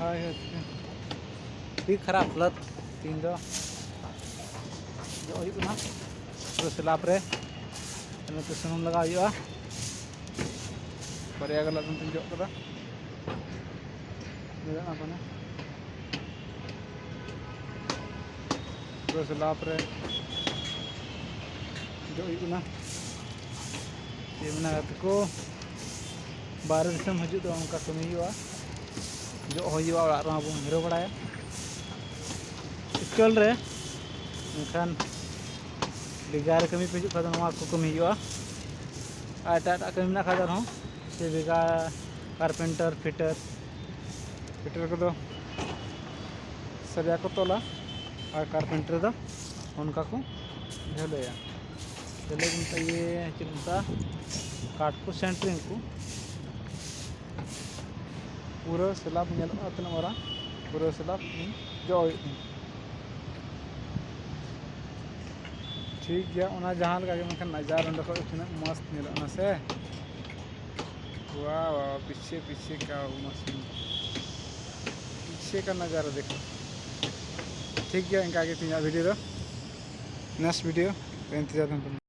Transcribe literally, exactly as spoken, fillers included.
ᱦᱳᱭ, ᱦᱳᱭ᱾ ᱟᱹᱰᱤ ᱠᱷᱟᱨᱟᱯ ᱦᱟᱞᱚᱛ ᱛᱤᱦᱤᱧ ᱫᱚ᱾ ᱡᱚᱜ ᱦᱩᱭᱩᱜ ᱠᱟᱱᱟ ᱯᱩᱨᱟᱹ ᱥᱮᱞᱟᱵ ᱨᱮ᱾ ᱱᱚᱛᱮ ᱥᱩᱱᱩᱢ ᱞᱟᱜᱟᱣ ᱦᱩᱭᱩᱜᱼᱟ᱾ ᱵᱟᱨᱭᱟ ᱜᱟᱱ ᱞᱟᱫᱮ ᱛᱤᱧ ᱡᱚᱜ ᱠᱟᱫᱟ᱾ ᱧᱮᱞᱚᱜ ᱠᱟᱱᱟ ᱯᱩᱨᱟᱹ ᱥᱮᱞᱟᱵ ᱨᱮ ᱡᱚᱜ ᱦᱩᱭᱩᱜ ᱠᱟᱱᱟ᱾ ᱪᱮᱫ ᱢᱮᱱᱟ ᱜᱟᱛᱮ ᱠᱚ, ᱵᱟᱦᱨᱮ ᱫᱤᱥᱚᱢ ᱦᱤᱡᱩᱜ ᱫᱚ ᱚᱱᱠᱟ ᱠᱟᱹᱢᱤ ᱦᱩᱭᱩᱜᱼᱟ, ᱡᱚᱜ ᱦᱚᱸ ᱦᱩᱭᱩᱜᱼᱟ, ᱚᱲᱟᱜ ᱨᱮᱦᱚᱸ ᱵᱚᱱ ᱦᱤᱨᱟᱹ ᱵᱟᱲᱟᱭᱟ᱾ ᱮᱠᱪᱩᱭᱟᱞ ᱨᱮ ᱢᱮᱱᱠᱷᱟᱱ ᱵᱷᱮᱜᱟᱨ ᱠᱟᱹᱢᱤ ᱯᱮ ᱦᱤᱡᱩᱜ ᱠᱷᱟᱱ ᱫᱚ ᱱᱚᱣᱟ ᱠᱚ ᱠᱟᱹᱢᱤ ᱦᱩᱭᱩᱜᱼᱟ᱾ ᱟᱨ ᱮᱴᱟᱜ ᱮᱴᱟᱜ ᱠᱟᱹᱢᱤ ᱢᱮᱱᱟᱜ ᱠᱷᱟᱡ ᱫᱚ ᱟᱨᱦᱚᱸ ᱥᱮ ᱵᱷᱮᱜᱟᱨ ᱠᱟᱨᱯᱮᱱᱴᱟᱨ, ᱯᱷᱤᱴᱟᱨ, ᱯᱷᱤᱴᱟᱨ ᱠᱚᱫᱚ ᱥᱟᱹᱨᱤᱭᱟ ᱠᱚ ᱛᱚᱞᱟ ᱟᱨ ᱠᱟᱨᱯᱮᱱᱴᱟᱨ ᱫᱚ ᱚᱱᱠᱟ ᱠᱚ ᱰᱷᱟᱹᱞᱟᱹᱭᱟ᱾ ᱰᱷᱟᱹᱞᱟᱹᱭ ᱠᱚ ᱢᱮᱛᱟᱜ ᱤᱭᱟᱹ ᱪᱮᱫ ᱠᱚ ᱢᱮᱛᱟᱜᱼᱟ, ᱠᱟᱴ ᱠᱚ ᱥᱮᱱᱴᱨᱤᱝ ᱠᱚ᱾ ᱯᱩᱨᱟᱹ ᱥᱮᱞᱟᱵ ᱧᱮᱞᱚᱜᱼᱟ ᱛᱤᱱᱟᱹᱜ ᱢᱟᱨᱟᱝ, ᱯᱩᱨᱟᱹ ᱥᱮᱞᱟᱵ ᱡᱚᱜ ᱦᱩᱭᱩᱜ ᱛᱤᱧᱟᱹ᱾ ᱴᱷᱤᱠ ᱜᱮᱭᱟ, ᱚᱱᱟ ᱡᱟᱦᱟᱸ ᱞᱮᱠᱟ ᱜᱮ, ᱢᱮᱱᱠᱷᱟᱱ ᱱᱟᱡᱟᱨ ᱚᱸᱰᱮ ᱠᱷᱚᱡ ᱛᱤᱱᱟᱹᱜ ᱢᱚᱡᱽ ᱧᱮᱞᱚᱜ ᱠᱟᱱᱟ ᱥᱮ᱾ ᱣᱟᱦ, ᱣᱟᱦ, ᱯᱤᱪᱷᱮ, ᱯᱤᱪᱷᱮ ᱠᱟ ᱢᱚᱥᱤᱱ, ᱯᱤᱪᱷᱮ ᱠᱟ ᱱᱟᱡᱟᱨᱟ ᱫᱮᱠᱷᱳ᱾ ᱴᱷᱤᱠ ᱜᱮᱭᱟ, ᱤᱱᱠᱟ ᱜᱮ ᱛᱮᱦᱮᱧᱟᱜ ᱵᱷᱤᱰᱤᱭᱳ ᱫᱚ᱾ ᱱᱮᱠᱥᱴ ᱵᱷᱤᱰᱤᱭᱳ ᱨᱮ ᱤᱱᱛᱮᱡᱟᱨ ᱛᱟᱦᱮᱱ ᱯᱮ᱾